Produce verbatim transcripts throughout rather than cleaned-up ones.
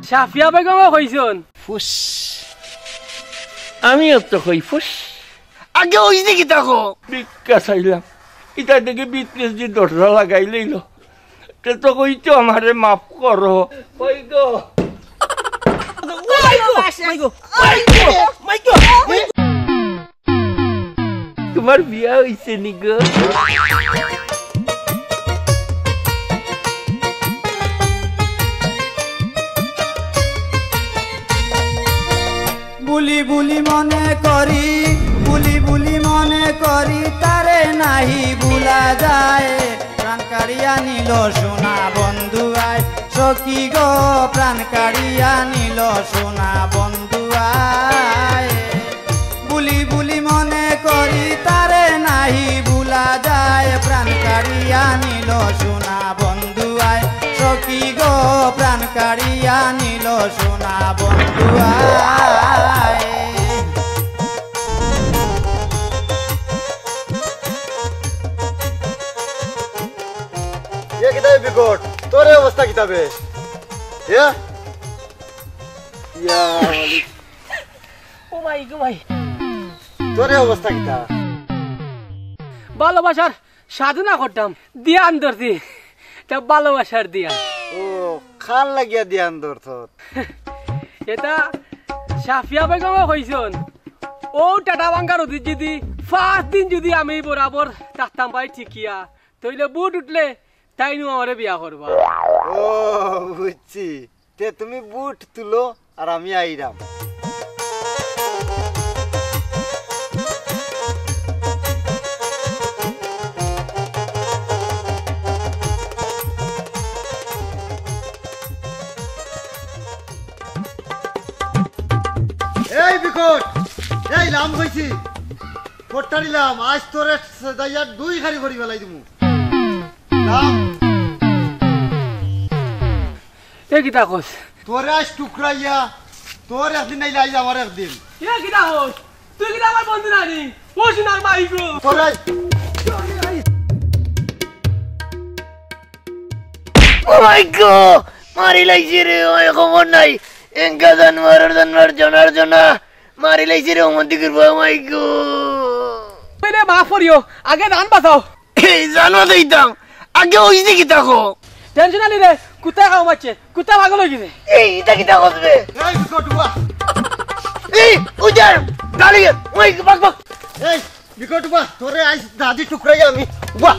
সাফিয়া বেগমে কইছইন। ফুস। আমিও তো কই ফুস। আগে অইছে কিতা কও? ভিক্ষা চাইলাম। ইতা দেখি বিটনেস দি দরজা লাগাই লইল। তে তো কইতো আমারে মাফ করো। কই গো? মাই গো, মাই গো, মাই গো, মাই গো। তোমার বিয়া হইছে নি গো? বুলি বুলি মনে করি, বুলি বুলি মনে করি, তারে নাহি ভুলা যায়। প্রাণ কাড়িয়া নিল সোনা বন্ধু আয়, সখী গো, প্রাণ কাড়িয়া নিল সোনা বন্ধু আয়। বুলি বুলি মনে করি তারে নাহি ভুলা যায়, প্রাণ কাড়িয়া নিল সোনা বন্ধু আয়, সখী গো, প্রাণ কাড়িয়া নিল সোনা বন্ধু আয়। এ কিতা বে বিকট, তোর এ অবস্থা কিতা বে? এ? ইয়া মালিক। ও মাই গো মাই। তোর এ অবস্থা কিতা? ভালোবাসার সাধনা করতাম, ধ্যান ধরছি। তা ভালোবাসার ধ্যান। ও, কার লাগিয়া ধ্যান ধরছত? এটা সাফিয়া বেগমে কইছইন, ও টাটা বাঙ্গার অতীত যদি পাঁচ দিন যদি আমি বরাবর থাকতাম পারি টিকিয়া, তইলে বুট উঠলে তাইনউ আমারে বিয়া করবা। ও, বুঝছি। তে তুমি বুট তুলো আর আমি আইরাম। এই বিকট, এই লাম কইছি, কট্টারি লাম, আজ তোরে যাইয়া দুই খারি করি ফেলাই দিমু। লাম। এ কিতা কস? তোরে আজ টুকরাইয়া, তোর একদিন নাইলে আজ আমার একদিন। এ কিতা কস? তুই কিতা আমার বন্ধু নানি? ও সোনার মাই গো। তোরে আজ ও মাই গো! মারি লাইছে রে, ওই খবর নাই। এঙ্কা জানোয়ারর জানোয়ার, জনার জনা। মারি লাইছে রে, ওমন দিকের বউ, মাই গো! তুই রে মাফ করিও, আগে জান বাঁচাও। এই জানো দিতাম, আগে ওই যে কিতা কো। টেনশন আলি রে, কুত্তা খাও মারছে, কুত্তা পাগল হয়ে গেছে। এই, ইটা কিতা করবে? এই, কটুয়া। এই, উজার, গালি, ওই, বাক, বাক। এই, বিকট বা, তোরে আইস দাদি টুকরাই আমি। বাহ।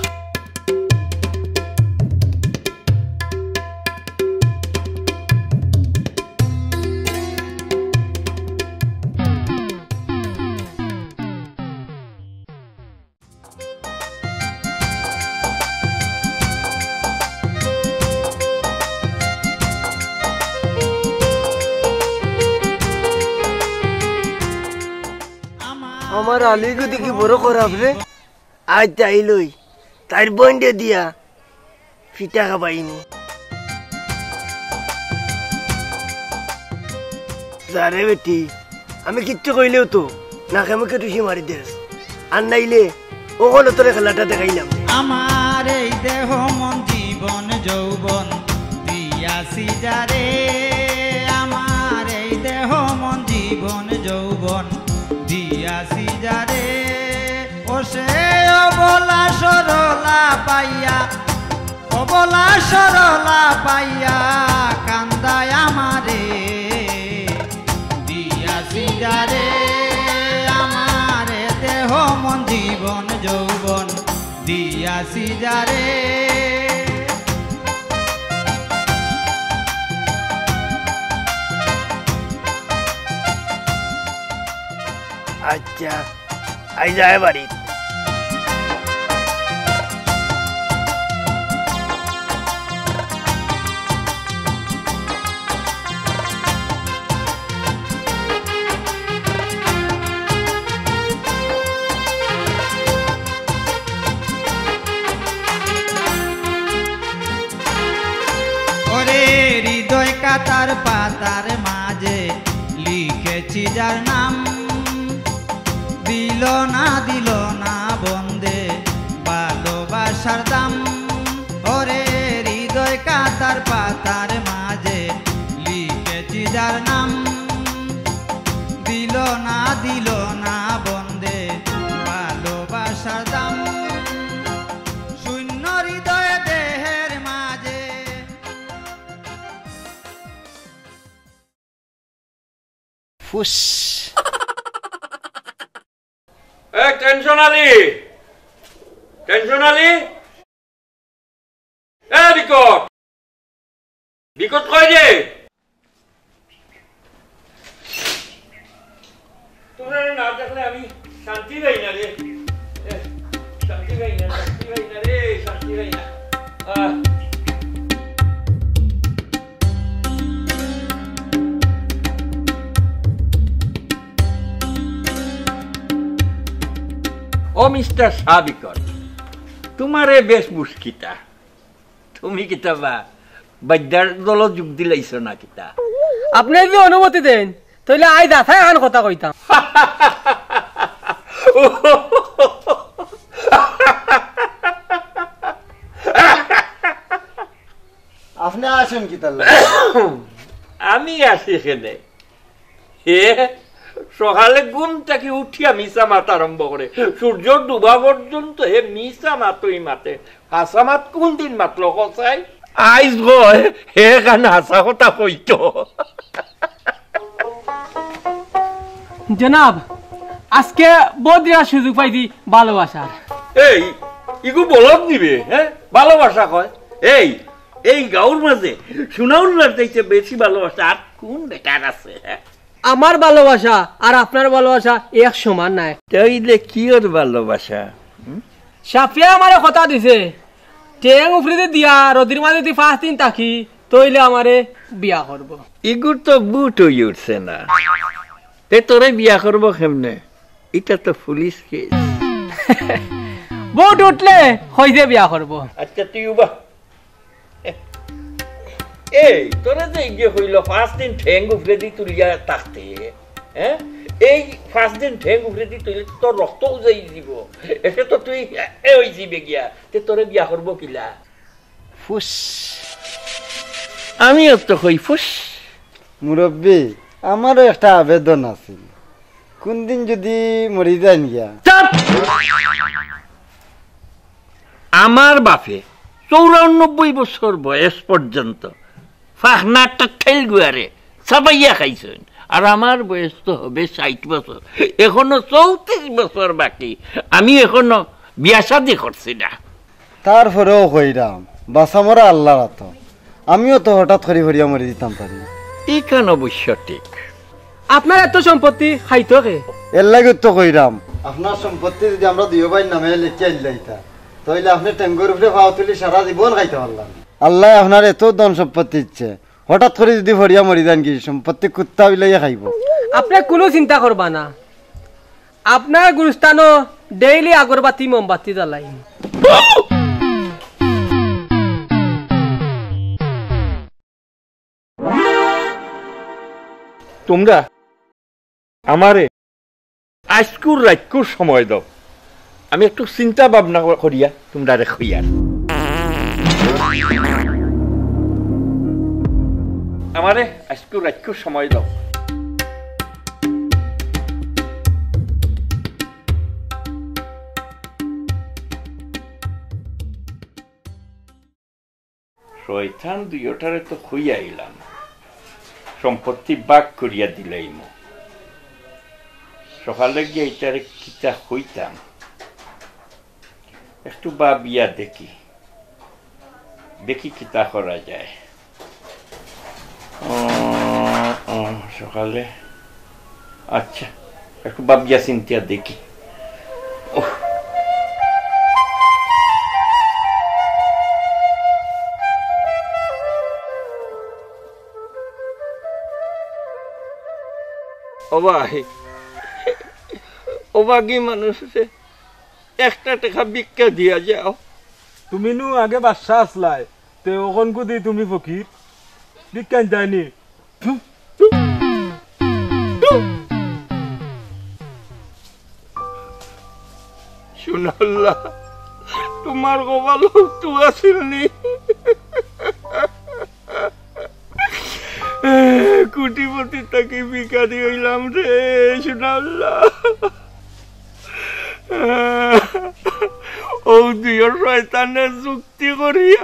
আমার আলিগু দেখি বড় খারাপ রে। আজ তাই লই, তাইর বইনরে দিয়া ফিটা খাবাইনি। যারে বেটি, আমি কিচ্ছু কইলেও তো নাকে মুখে টুসি মারি দের। আর নাইলে ওখানে তোরে খেলাটা দেখাইলাম। আমার এই দেহ মন জীবন যৌবন দিয়াছি যারে, আমার এই দেহ মন জীবন যৌবন দিয়াছি যারে। ও সে অবলা সরলা পাইয়া, অবলা সরলা পাইয়া কান্দায় আমারে দিয়াছি যারে, আমারে দেহ মন জীবন যৌবন দিয়াছি যারে। আচ্ছা, আই যায় বাড়ি। ওরে হৃদয় কাতার পাতার মাঝে লিখেছি যার নাম, দিল না, দিল না বন্দে ভালোবাসার দাম। ওরে হৃদয় কাতার পাতার মাঝে লিখে ফুস। এ, টেনশন আলী! টেনশন আলী! এ, বিকট! বিকট কই রে? তোমরা না দেখলে আমি শান্তি পাই না রে। এ, শান্তি পাই না, শান্তি পাই না রে, শান্তি পাই না। আহ। ও মিস্টার সাবিকর, তুমারে বেশ মুশকিতা। তুমি কিতা বা বাইদ্যার দলো যোগ দিলাইছো না কিতা? আপনে যদি অনুমতি দেইন, তাইলে আইজ আছাই আন কথা কইতাম। আপনে আছইন কিতার লাগি? আমি আছি কেনে? হে সকালে ঘুম থাকি উঠিয়া মিছা মাত আরম্ভ করে, সূর্য ডুবা পর্যন্ত হে মিছা মাতই মাতে। হাছা মাত কোন দিন মাতলো কছাই? আইজ কয় হে কান হাছা কথা কইতো। জনাব, আজকে বড় দিরা সুযোগ পাইছি ভালোবাসার। এই, ইগু বলদ নিবে, হ্যাঁ? ভালোবাসা কয়। এই, এই গাঁওর মাঝে সুনাউল্লার চাইতে বেশি ভালোবাসা আর কোন বেটার আছে, হ্যাঁ? আমার ভালোবাসা আর আপনার ভালোবাসা এক সমান নায়। তাইলে কিওর ভালোবাসা? হুম? সাফিয়া আমারে কথা দিছে, ঠেং উপরেদি দিয়া রদির মাঝে যদি পাঁচ দিন থাকি, তাইলে আমারে বিয়া করবো। ইগুর তো বুট অই উঠছে না, তে তোরে বিয়া করবো কেমনে? ইটা তো পুলিশ কেস। বুট উঠলে কইছে বিয়া করবো। আচ্ছা, তুই উবা। এই, তোরে যে ইগে কইলো, পাঁচ দিন ঠেং উপরেদি তুলিয়া থাকতে, হ্যাঁ? এই পাঁচ দিন ঠেং উপরেদি তুললে তোর রক্ত উজাই দিব। এতে তো তুই এ অই যিবে গিয়া। তে তোরে বিয়া করবো কিলা? ফুস। আমিও তো কই ফুস। মুরব্বি, আমারও একটা আবেদন আছিল। কোন দিন যদি মরি যাইন গিয়া। চুপ! আমার বাপে চৌরানব্বই বছর বয়স পর্যন্ত ফাখনা টাকঠাইল গুয়ারে চাবাইয়া খাইছইন, আর আমার বয়স তো হবে ষাইট বছর, এখনো চৌত্রিশ বছর বাকি, আমি এখনো বিয়া শাদি করছি না। তারপরেও কইরাম, বাঁচা মরা আল্লার আতো। আমিও তো হঠাৎ করি হরিয়া মরি দিতাম পারি। ইখান অবশ্য ঠিক। আপনার এত সম্পত্তি খাইতো কে? এর লাগি তো কইরাম, আপনার সম্পত্তি যদি আমরা দুইও ভাইর নামে লেখিয়া দিলাইতা, তাইলে আপনে টেঙ্গর উপরে পাও তুলি সারা জীবন খাইতা পারলা না। আল্লায় আপনার এত ধন সম্পত্তি দিছে, হঠাৎ করি যদি হরিয়া মরি যাইন গি, সম্পত্তি কুত্তা বিলাইয়া খাইবো। আপনে কুনু চিন্তা করবা না, আপনার গুরুস্থানো ডেইলি আগরবাতি মোমবাতি জ্বালাই। তুমরা আমারে আইজকুর রাইতকুর সময় দেও, আমি একটু চিন্তা ভাবনা করিয়া তুমরারে কইয়ার। আমারে আইজকুর রাইতকুর সময় দেও। শয়তান দুইওটারে তো কইয়া আইলাম, সম্পত্তি ভাগ করিয়া দিলাইমু। সকালে গিয়া ইতারে কিতা কইতাম, একটু ভাবিয়া দেখি, দেখি কিতা করা যায়। ও, ও, সকালে আচ্ছা, একটু ভাবিয়া চিন্তিয়া দেখি। উফ। ও ভাই, ও ভাগি মানুষ আছে, একটা টেকা ভিক্ষা দিয়া যাও। তুমি নু আগে বাদশা আছলায়, তে অখন কুদি তুমি ফকির? ভিক্ষা নিতায় নি? সুনাউল্লা, তুমার কপালো তো আছিল নি। কোটিপতি থাকি ভিখারি অইলাম রে, সুনাউল্লা। ও দুইও শয়তানে যুক্তি করিয়া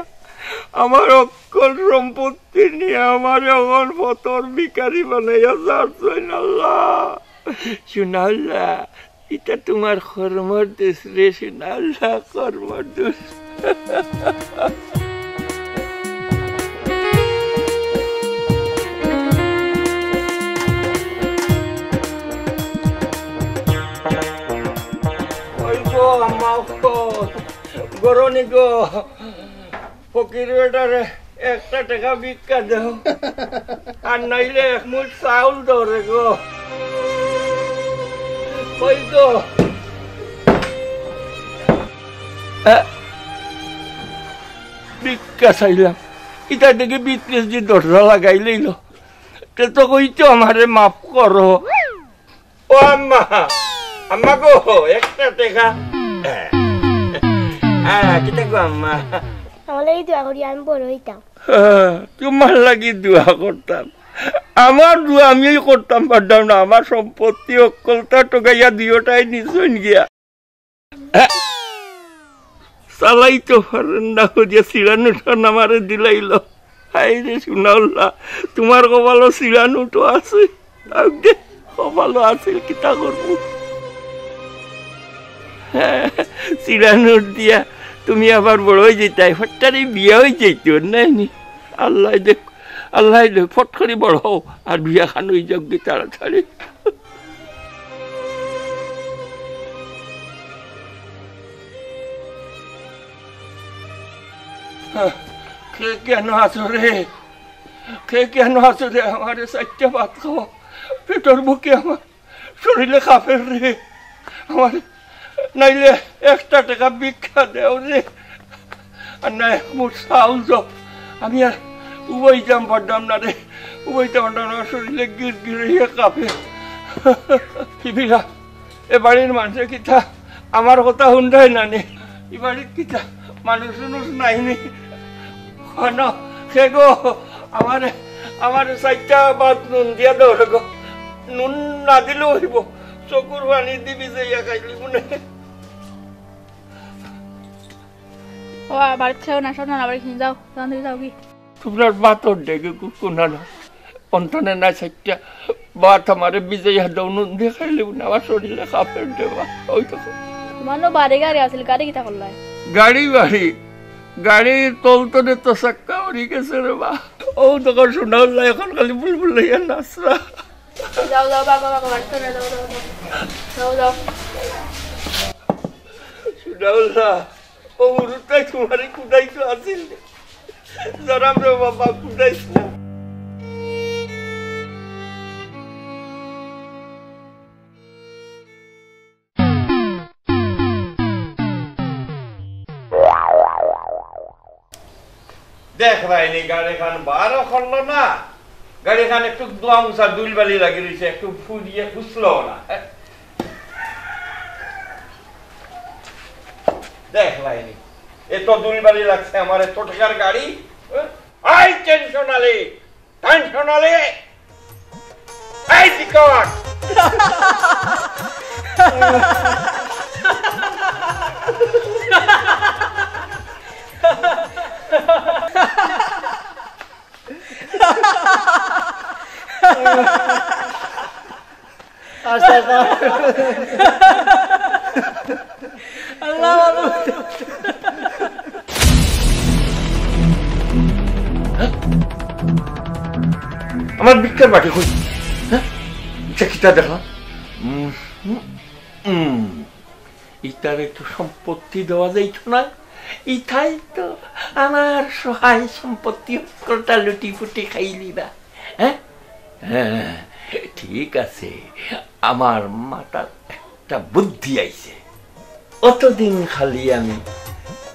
আমার অক্কল সম্পত্তি নিয়া আমারে অখন পথর ভিখারি বানাইয়া ছাড়ছইন আল্লাহ। সোনাউল্লা, ইটা তুমার কর্মর দোষ রে সোনাউল্লা, কর্মর দোষ। ওই গো, আম্মা, ওই গো, গরনি গো, ফকির বেটারে একটা টেকা ভিক্ষা দেও, আর নাইলে এক মুঠ চাউল দেও রে গো। ওই গো। আ, ভিক্ষা চাইলাম, ইটা দেখি বিত্রেস দি দরজা লাগাই লইল। তে তো কইতো আমারে মাফ করো। ও আম্মা, আম্মা গো, একটা টেকা। হ্যাঁ, কিতা গো আম্মা? আমার লাগি দোয়া করি, আমি বড় হইতাম। হ্যাঁ, তোমার লাগি দোয়া করতাম। আমার দোয়া আমি করতাম পারতাম না, আমার সম্পত্তি অক্কলতা ঠগাইয়া দুইওটাই নিছইন গিয়া। হ্যাঁ? চালাইতো পারেন না, করিয়া সিরানুটা আমারে দিলাইল। হায় রে সোনাউল্লা, তোমার কপালো সিরানুটো আছে। আগে কপালো আছিল, কিতা করবো? হ্যাঁ, সিরানুট দিয়া তুমি আবার বড় হয়ে যেতাই, ফট্টারে বিয়া হয়ে যাইতো, নাই নি? আল্লাহ দেখ, আল্লাহ দেখ, ফট করে বড় হও, আর বিয়া খান হয়ে যাক গি তাড়াতাড়ি। কে কেন আছো রে? কে কেন আছো রে? আমারে চাইরটা ভাত খাওয়া, পেটর ভুকে আমার শরীরে কাঁপের রে। আমার নাইলে একটা টেকা ভিক্ষা দেও রে, আর না এক মুঠ চাউল দাও। আমি আর উবাইতাম পারতাম না রে, উবাইতাম পারতাম না, আমার শরীরে গির গির হইয়া কাঁপে। কি বিরা, এ বাড়ির মানুষে কিতা আমার কথা হুনরায় না নি? ই বাড়িত কিতা মানুষ উনুষ নাই নি? হন, সে গো, আমারে, আমারে চাইরটা ভাত নুন দিয়া দেও রে গো। নুন না দিলেও হইব, চকুর পানি দি ভিজাইয়া খাইলি মনে। ও, বাড়িত খেও না, সব না, বাড়ি যাও, তখন তুমি যাও কি? তোমরার ভাতর ডেগে কুকুনা না, অন্তনে না চাইরটা ভাত আমারে ভিজাইয়া দাও, নুন দিয়ে খাইলে না, আমার শরীরে কাঁপের দেবা। ওই তো। তোমার নো বাড়ি গাড়ি আছিল, গাড়ি কিতা করলায়? গাড়ি বাড়ি, গাড়ি তলতনে তো চাক্কা উড়ি গেছে রে বা। ও তখন সোনাউল্লা, এখন খালি বুলবুল লইয়া নাচরা। যাও, যাও, বাবা, বাবা, বাড়ি চলে যাও, যাও, যাও। যাও, যাও। সোনাউল্লা, ও হুরুতাই তোমারে কুদাইতো আছিল। জরাম রে বাবা, কুদাইস না। দেখরায়নি গাড়িখান বারও করলো না, গাড়িখান একটু ধোয়া মুছা ধুলবালি লাগি রইছে, একটু ফুরিয়ে ফুসলো না। দেখরায়নি, এত ধুলবালি লাগছে আমার এত টাকার গাড়ি। হ্যাঁ? আই টেনশন আলী, টেনশন আলী, এই টিকট। আচ্ছা, আচ্ছা। আল্লাহ, আল্লাহ। আমার ভিক্ষার বাটি কই? হ্যাঁ? ইটা কিতা দেখলাম? উম, উম, উম। ইতারে তো সম্পত্তি দেওয়া যাইতো না। ইতায় তো আমার সহায় সম্পত্তি হক্কলটা লুটি-পুটি খাইলিবা। হ্যাঁ? হ্যাঁ, ঠিক আছে, আমার মাথাত একটা বুদ্ধি আইছে। অতদিন খালি আমি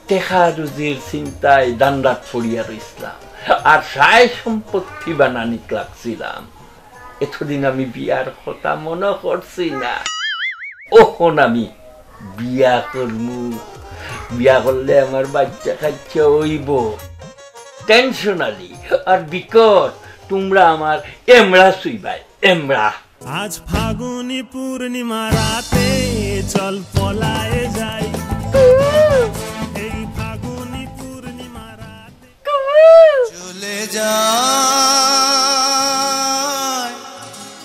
টেকা রুজির চিন্তায় ধান্দাত পড়িয়া রইছলাম, আর সহায় সম্পত্তি বানানিত লাগছিলাম। এতদিন আমি বিয়ার কথা মনো করছি না। অখন আমি বিয়া করমু। বিয়া করলে আমার বাইচ্চা-কাইচ্চা অইবো। টেনশন আলী আর বিকট, তুমরা আমার এমড়া ছুইবায়, এমড়া। আজ ফাগুনি পূর্ণিমা রাতে চল পলায়ে যাই। এই ফাগুনি পূর্ণিমা রাতে যায়,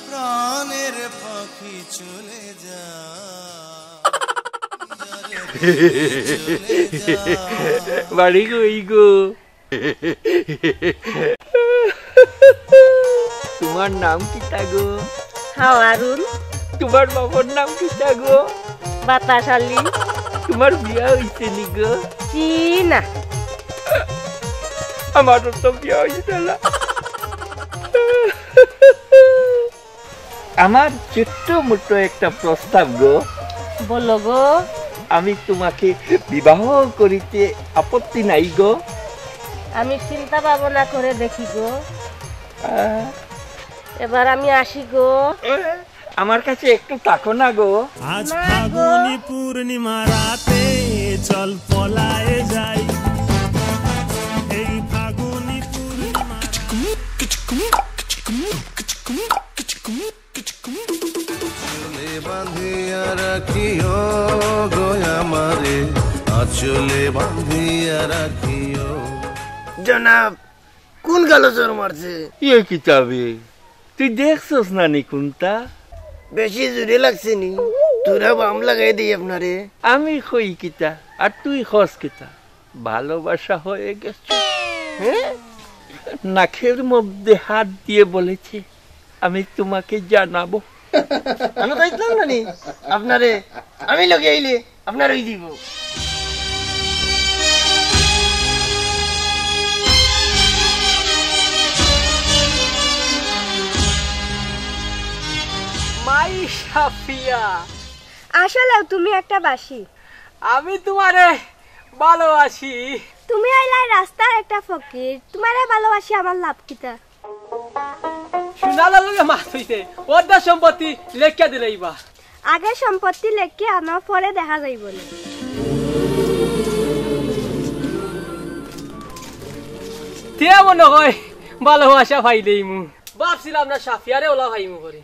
প্রাণের পাখি চলে যায়। বাড়ি কই গো? তোমার নাম কিতা গো? হাওয়ারুন। তোমার বাবার নাম কিতা গো? বাতাস আলী। তোমার বিয়া অইছে নি গো? জি না। আমারও তো বিয়া অইছে না। আমার ছোট্ট মোটো একটা প্রস্তাব গো। বলো গো। আমি তোমাকে বিবাহ করিতে আপত্তি নাই গো। আমি চিন্তা ভাবনা করে দেখি গো। আহ। এবার আমি আসি গো। আমার কাছে একটু থাকো না গো। আজ না গো। ফাগুনি পূর্ণিমা রাতে চল পলায়ে যাই। এই ফাগুনি পূর্ণিমা আঁচলে বাঁধিয়া রাখিও গো আমারে, আঁচলে বাঁধিয়া রাখিও। জনাব, কোন গালো চড় মারছে? ইয়ে কিতা বে, তুই দেখছস না নি কুনটা? বেশি জোরে লাগছে নি? থুড়া বাম লাগাই দেই আপনারে। আমি কই কিতা, আর তুই কস কিতা? ভালোবাসা হয়ে গেছে। হ্যাঁ? নাকের মধ্যে হাত দিয়ে বলেছে, "আমি তোমাকে জানাবো।" আমি কইতাম না নি আপনারে, আমি লগে আইলে আপনার অই দিব। মাই সাফিয়া। আসলেও তুমি একটা বাঁশি। আমি তোমারে ভালোবাসি। তুমি অইলায় রাস্তার একটা ফকির, তোমারে ভালোবাসি আমার লাভ কিতা? সোনালার লগে মাত অইছে, অর্ধেক সম্পত্তি লেখিয়া দিলাইবা। আগে সম্পত্তি লেখিয়া আনো, পরে দেখা যাইবো নে। তে মনে হয় ভালোবাসা পাইলেইমু। ভাবছিলাম না সাফিয়ারে ওলা পাইমু করি।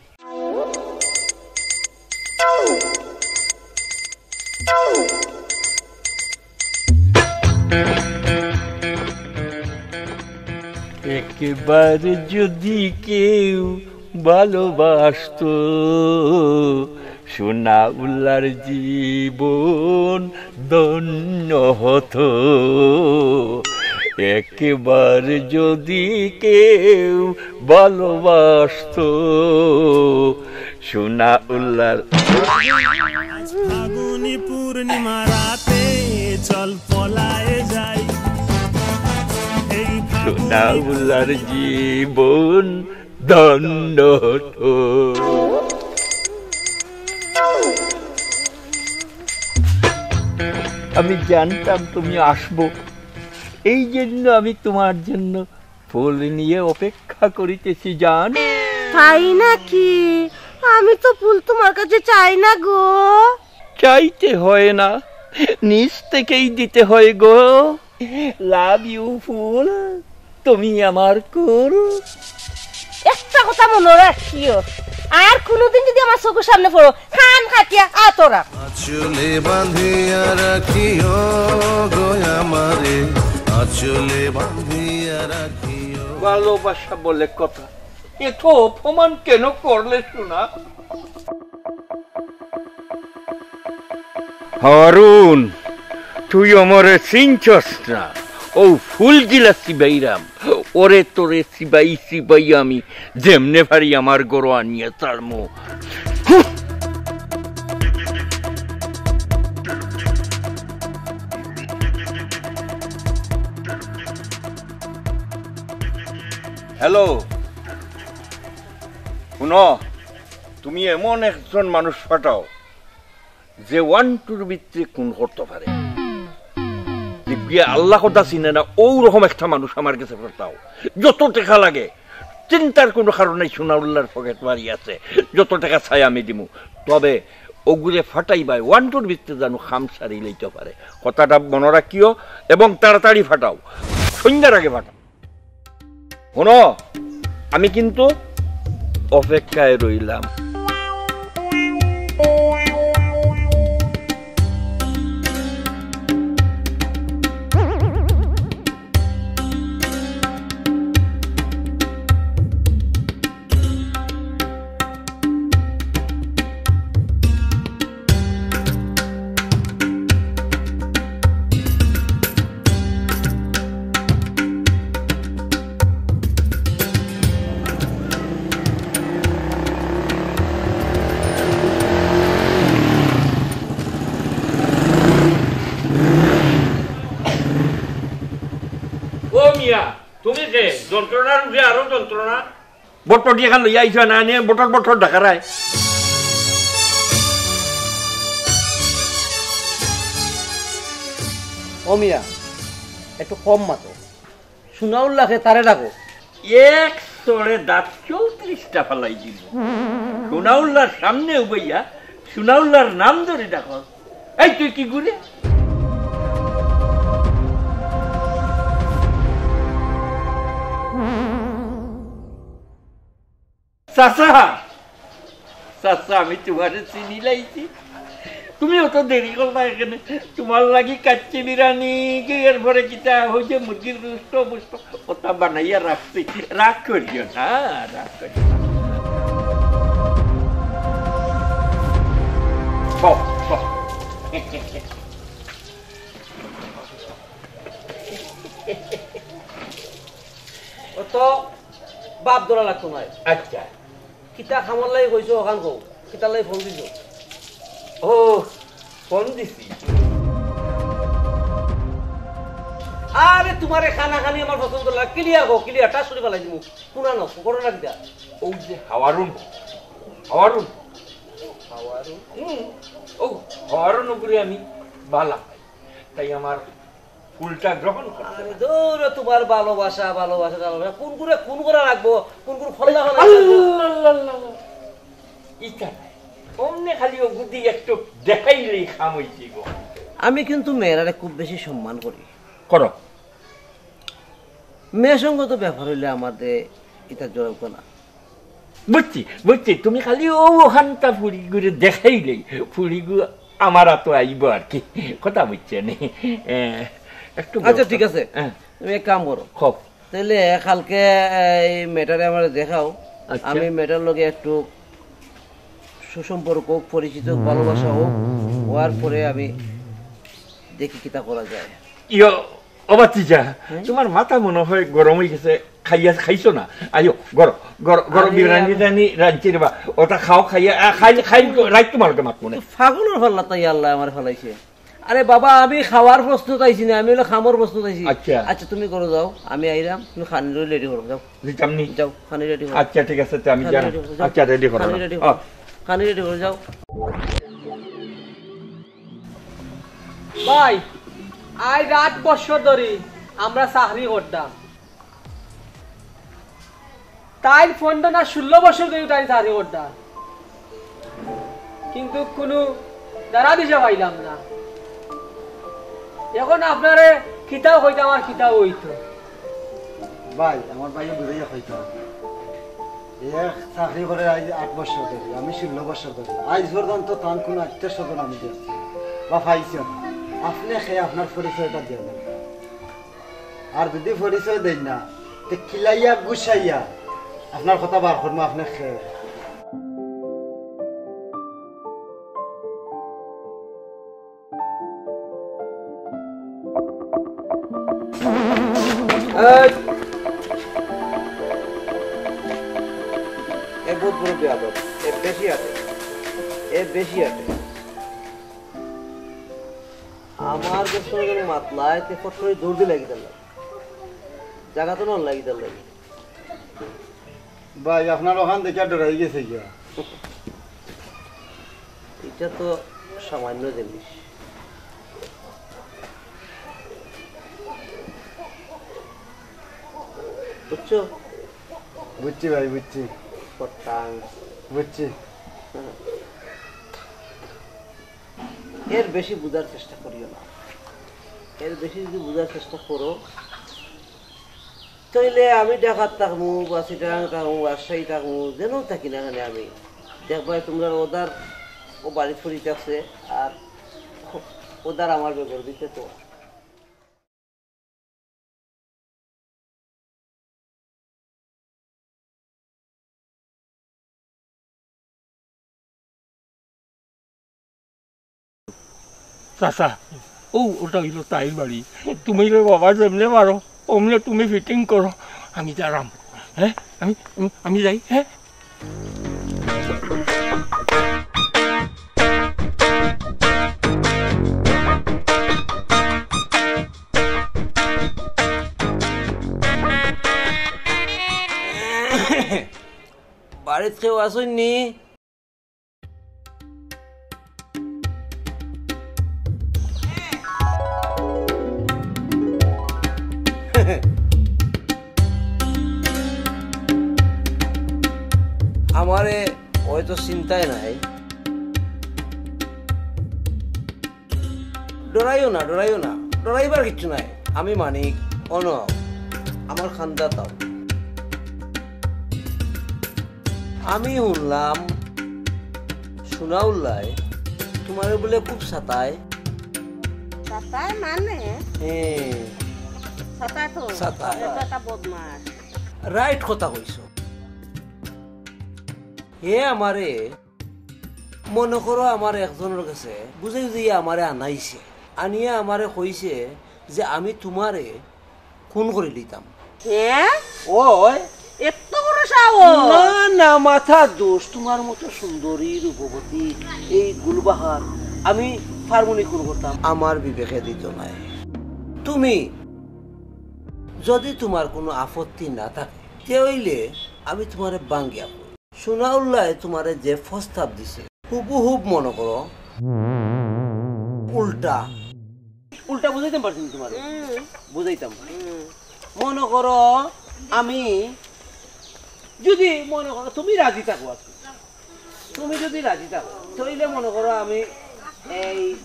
একবার যদি কেউ ভালোবাসতো, সোনা উল্লার জীবন ধন্য হতো। একবার যদি কেউ ভালোবাসতো, সোনা উল্লার। আজ ফাগুনি পূর্ণিমা রাতে চল পলায়ে যাই। এই সোনা উল্লার জীবন ধন্য হতো। আমি জানতাম তুমি আসবো, এই জন্য আমি তোমার জন্য ফুল নিয়ে অপেক্ষা করিতেছি জান। তাই নাকি? আমি তো ফুল তোমার কাছে চাই না গো। চাইতে হয় না, নিজ থেকেই দিতে হয় গো। লাভ ইউ ফুল, তুমি আমার কুল। একটা কথা মনে রাখিও, আর কোনোদিন যদি আমার চোখের সামনে পড়ো, কান কাটিয়া আতরা। আঁচলে বাঁধিয়া রাখিও গো আমারে, আঁচলে বাঁধিয়া রাখিও। ভালোবাসা বলে কথা, এত অপমান কেন করলে সোনা? হারুন, তুই আমারে চিনছস না। ও ফুল গিলা চিবাইরাম, ওরে তোরে চিবাই চিবাই আমি যেমনে পারি আমার ঘরো আনিয়া ছাড়মু। হ্যালো, হুনো, তুমি এমন একজন মানুষ পাঠাও যে ওয়ান টুর ভিতরে খুন করতে পারে। যে বিয়া আল্লাহ কথা চিনে না, ও রকম একটা মানুষ আমার গেছে পাঠাও। যত টেকা লাগে, চিন্তার কোনো কারণ নাই, সোনাউল্লার পকেট মারি আছে, যত টেকা চাই আমি দিমু। তবে ওগুরে ফাটাইবায় ওয়ান টুর ভিতরে জানো খাম সারি লইতে পারে। কথাটা মনে রাখিও এবং তাড়াতাড়ি ফাটাও, সন্ধ্যার আগে ফাটাও। হুনো, আমি কিন্তু অপেক্ষায় রইলাম। তুমি কে? যন্ত্রণার উপরে আরো যন্ত্রণা। বটবটি এখান লইয়া আইছো না, আনিয়া বটর বটর ঢাকারায়। ও মিয়া, একটু কম মাতো। সুনাউল্লাহকে তারে ডাকো। এক চড়ে দাঁত চৌত্রিশটা ফালাই দিব। সুনাউল্লাহর সামনে উবাইয়া সুনাউল্লাহর নাম ধরে ডাকো। এই তুই কি ঘুরে? চাচা, চাচা, আমি তোমারে চিনি লাইছি। তুমি অত দেরি করলা এখানে। তোমার লাগি কাচ্চি বিরিয়ানি, এরপরে কিতা হইছে, মুরগির গোস্ত, গোস্ত, ওটা বানাইয়া রাখছি। রাগ করিও না, রাগ করিও না। বও, বও। অত বাপ ধরা লাগতো নায়। আচ্ছা। কিতা কামর লাগি কইছো, অখান কও। কিতার লাগি ফোন দিছো? ও, ফোন দিছি। আরে, তোমারে কানাকানি আমার পছন্দ লাগে। Clear কও, clear, ঠাস করি ফালাই দিমু। কুনা নাও, করো না কিতা? ও যে হাওয়ারুন, হাওয়ারুন। হাওয়ারুন? হুম, ও হাওয়ারুন উপরে আমি বালা পাই। তাই আমার ফুলটা গ্রহণ করতে আরে পারে। দূর, তোমার ভালোবাসা, ভালোবাসা, ভালোবাসা। কোন করে খুন করা রাখবো, কোন করে খোলা খোলা রাখবো? আল্লাহ, আল্লাহ, আল্লাহ, আল্লাহ। ইটা নাই। অমনে খালি ও বুদ্ধি একটু দেখাইলেই কাম হইছে গো। আমি কিন্তু মেয়েরারে খুব বেশি সম্মান করি। করো। মেয়ে সঙ্গত ব্যাপার হইলে আমাদের এটা জড়াবো না। বুঝছি, বুঝছি, তুমি খালি ও ওখানটা ফুড়িগুরে দেখাইলেই, ফুড়িগু আমার আতো আইবো আর কি। কথা বুঝছো নি? এ, একটু আচ্ছা, ব্যবস্থা ঠিক আছে। হ্যাঁ। তুমি এক কাম করো। খুব। তাইলে কালকে এই মেয়েটারে আমারে দেখাও। আচ্ছা। আমি মেয়েটার লগে একটু সুসম্পর্ক হোক, পরিচিত হোক, ভালোবাসা হোক, হওয়ার পরে আমি দেখি কিতা করা যায়। ইয়ো, ও বাচ্চিজা, হুম? তোমার মাথা মনে হয় গরম হয়ে গেছে, খাইয়া, খাইছো না? আইও, গরম, গরম, গরম আরে বিরিয়ানি আমি টানি রাঁধছি রে বা। ওটা খাও, খাইয়া, আ, খাইল, খাইল, রাইত তোমার লগে মাত মনে। তো পাগলর ফাল্লা তাই আল্লাহ আমার ফালাইছে। আরে বাবা, আমি খাওয়ার প্রশ্ন চাইছি না, আমি হলো কামর প্রশ্ন চাইছি। আচ্ছা। আচ্ছা, তুমি করো যাও, আমি আইরাম, তুমি খানি রেডি করো, যাও। দিতাম নি? যাও, খানি রেডি করো। আচ্ছা, ঠিক আছে, তে আমি খানি যাই। রেডি করো, যাও। আচ্ছা, রেডি করো খানি না। রেডি ও। করো। খানি রেডি করো, যাও। ভাই, আইজ আট বছর ধরি আমরা চাকরি করতাম। তাইন পনরো না ষোলো বছর ধরি তাইন চাকরি করতা, কিন্তু কুনু ধারা দিশা পাইলাম না। এখন আপনারে কিতাও কইতাম আর কিতাও অইতো। ভাই, আমার ভাইয়ে বুঝাইয়া কইতাম, এক চাকরি করে আইজ আট বছর ধরি, আমি ষোলো বছর ধরি, আইজ পর্যন্ত তান কুনু আত্মীয় স্বজন আমি দেখছি বা পাইছি না। আপনে কে আপনার পরিচয়টা দিয়া দেন। আর যদি পরিচয় দেন না, তে কিলাইয়া গুছাইয়া আপনার কথা বার করমু, আপনে কে। এই, এ বহুত বড় বেয়াদব, এ বেশি আটে, এ বেশি আটে। আমার কাছে যখন মাতলায়, তে ফট করে দৌড় দিয়ে লাগি দিল। জায়গা তো নন লাগি দিল। ভাই, আপনার ওখান থেকে ডরাই গেছে গিয়া। এটা তো সামান্য জিনিস, বুঝছো? বুঝছি ভাই, বুঝছি। ফটাং। বুঝছি। এর বেশি বুঝার চেষ্টা করিও না। এর বেশি যদি বুঝার চেষ্টা করো, তাইলে আমি ঢাকাত থাকমু বা চিটাগাং থাকমু, রাজশাহী থাকমু, যেন থাকি না কেন আমি, দেখবায় তোমরা ওদার ও বাড়িত পড়ি থাকছে, আর ওদার আমার বেগর দিতে তো। চাচা, ও, ওটা হইল তাইর বাড়ি। তুমি রে বাবা যেমনে পারো, অমনে তুমি ফিটিং করো। আমি যারাম, হ্যাঁ? আমি, আমি, আমি যাই, হ্যাঁ? বাড়িত কেউ আছইন নি? আমারে হয়তো চিন্তায় নাই। ডরাইও না, ডরাইও না, ডরাইবার কিচ্ছু নাই। আমি মানিক, অনো আমার খান্দাত আও। আমি হুনলাম সুনাউল্লায় তুমারে বুলে খুব সাতায়। সাতায় মানে? হ্যাঁ। সাতায় তো। সাতায়। এটা একটা বদমাশ। রাইট কথা কইছো। হে আমারে, মনো করো আমার একজনর গেছে বুঝাই বুঝাই আমারে আনাইছে, আনিয়া আমারে কইছে যে আমি তুমারে খুন করি দিতাম। হ্যাঁ? ওই। এত বড় সাহস? না, না, মাথার দোষ। তুমার মতো সুন্দরী, রূপবতী, এই গুলবাহার, আমি পারমুনি খুন করতাম? আমার বিবেকে দিত নাই। তুমি যদি তুমার কুনু আপত্তি না থাকে, তে অইলে আমি তুমারে ভাঙ্গিয়া কই। সুনাউল্লায় তুমারে যে প্রস্তাব দিছে, হুবহুব মনো করো উল্টা। উল্টা বুঝাইতাম পারছি না তুমারে। হুম। বুঝাইতাম। হুম। মনো করো আমি যদি মনো করো তুমি রাজি থাকো আর কি। তুমি যদি রাজি থাকো, তাইলে মনো করো আমি এই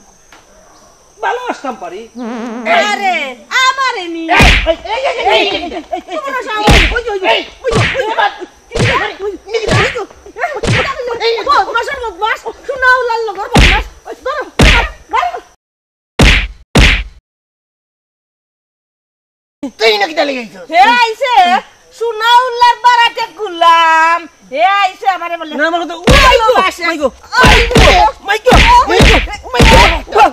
ভালোবাসতাম পারি। আরে, আমারে নি। এই, এই, এই, এই, এই, এই, এই, এই, তোমার সাহস। ওই, ওই, ওই, এই, ওই, ওই, এই, ওই, ওই, এই, ওই, এই, বদমাশের বদমাশ, সুনাউল্লার লগর বদমাশ। ওই, ধরো, ধরো, ধরো। তুই না কিতা লেগে আইছস? হে আইছে, সুনাউল্লার বারাতে গুলাম। হে আইছে আমারে বলে, না, আমার কথা, ও মাই গো, ভালোবাসে। মাই গো, মাই গো, মাই গো, মাই গো, মাই গো।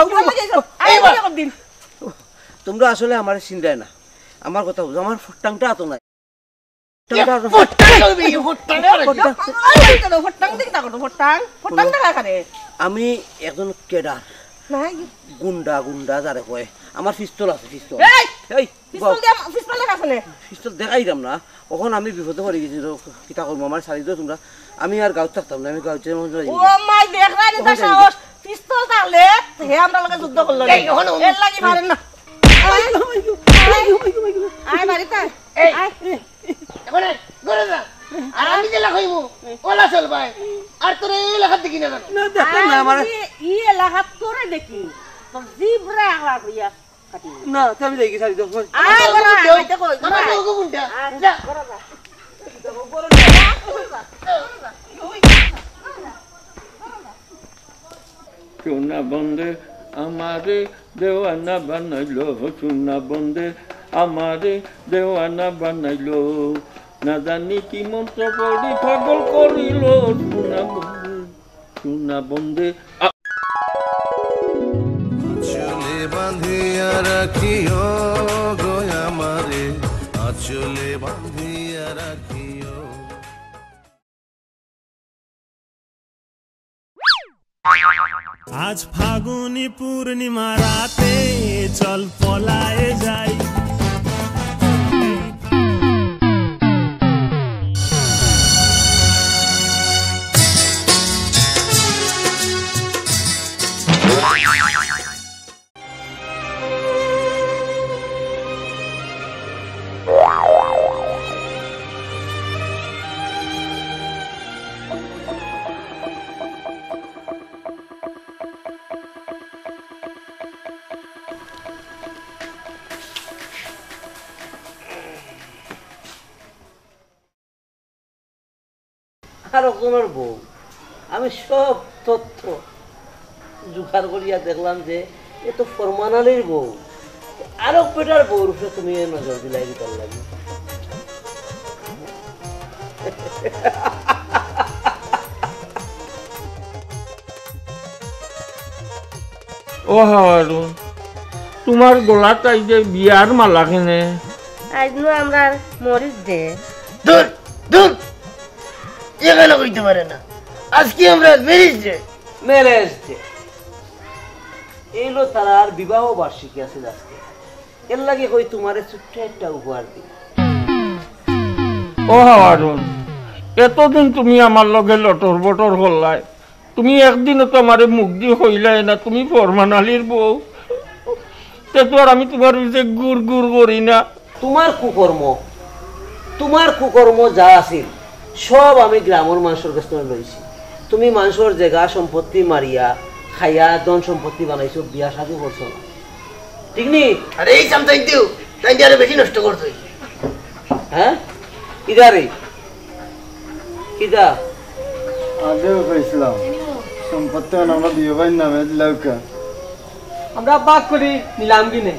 কিতা লেগে আইছো? আরে, এই বা- দিন। তোমরা আসলে আমারে চিনরায় না। আমার কথা বুঝো, আমার ফট্টাংটা আতো নাই। এ, ফট্টাং করবি, ফট্টাং করবি। ফট্টাং। আরে, ফট্টাং দেখি তা করো, ফট্টাং। ফট্টাং দেখা কারে? আমি একজন ক্যাডার। নাই। গুন্ডা, গুন্ডা যারে কয়। আমার পিস্তল আছে, পিস্তল। এই! এই, পিস্তল বাও। দিয়া, পিস্তল দেখা আছে নে? পিস্তল দেখাইতাম না। অখন আমি বিপদে পড়ি গেছি, তো কিতা করমু? আমারে ছাড়ি দেও তোমরা। আমি আর গাঁওত থাকতাম না, আমি গাঁওত যাইমু, যাইমু। ও মাই, দেখরা নি তার সাহস। পিস্তল থাকলে হে আমরার লগে যুদ্ধ করলো নি। এই, অখন এর লাগি পারেন না। আয়, আয়, আয়, বাড়িত আয়। এই, আয়। এখন আয়, ঘরে যা। আর আমি যেলা কইমু, ওলা চলবায়। আর তোর এই এলাকাত দেখি না জানো? না, দেখতাম না, আমি আমারে। ই এলাকাত তোরে দেখি, তোর জিভরে আওয়াজ হইয়া কাটি। না, তো আমি দেখি, ছাড়ি দেও। আয়, ঘরে আয়, আয়, দেখো, ঘরে আয়। আয়, যা। ঘরে যা। সোনা বন্দে আমারে দেওয়ানা বানাইলো, সোনা বন্দে আমারে দেওয়ানা বানাইলো। না জানি কি মন্ত্র পড়ি পাগল করিল, সোনা বন্দে, সোনা বন্দে। আ- আঁচলে বাঁধিয়া রাখিও গো আমারে, আঁচলে বাঁধিয়া রাখিও। আজ ফাগুনি পূর্ণিমা রাতে চল পলায়ে যাই। আরক জনর বউ। আমি সব তথ্য জোগাড় করিয়া দেখলাম যে এ তো ফরমান আলীর বউ। আরক বেটার বউর উপরে তুমি এ নজর দিলায় কিতার লাগি? ও হাওয়ারু, তুমার গলাত আইজ বিয়ার মালা কেনে? আইজ নু আমরার মরিজ দে। দূর, দূর, এখানে কইতে পারে না। আজকে আমরার ম্যারেজ ডে। Marriage day. এইলো তারার বিবাহ বার্ষিকী আছিল আজকে। এর লাগি কই তুমারে ছোট্ট একটা উপহার দিই। ও হাওয়ারুন, এতদিন তুমি আমার লগে লটর বটর করলায়, তুমি একদিনও তো আমারে মুখ দি কইলায় না তুমি ফরমান আলীর বউ। তে তো আর আমি তুমার পিছে গুড় গুড় করি না। তুমার কুকর্ম, তুমার কুকর্ম যা আছিল, সব আমি গ্রামর মানষর গেছ থনে লইছি। তুমি মানষর জেগা সম্পত্তি মারিয়া, খাইয়া, ধন সম্পত্তি বানাইছো, বিয়া শাদি করছো না। ঠিক নি? আরে এই চামচাই দিও, তাই দিয়ে আরো বেশি নষ্ট করছো। হ্যাঁ? কিদারে? কিদা? আগেও কইছিলাম, সম্পত্তি অখন আমরা দুই ভাইর নামে দিলাউক্কা। আমরা ভাগ করি নিলাম কিনে।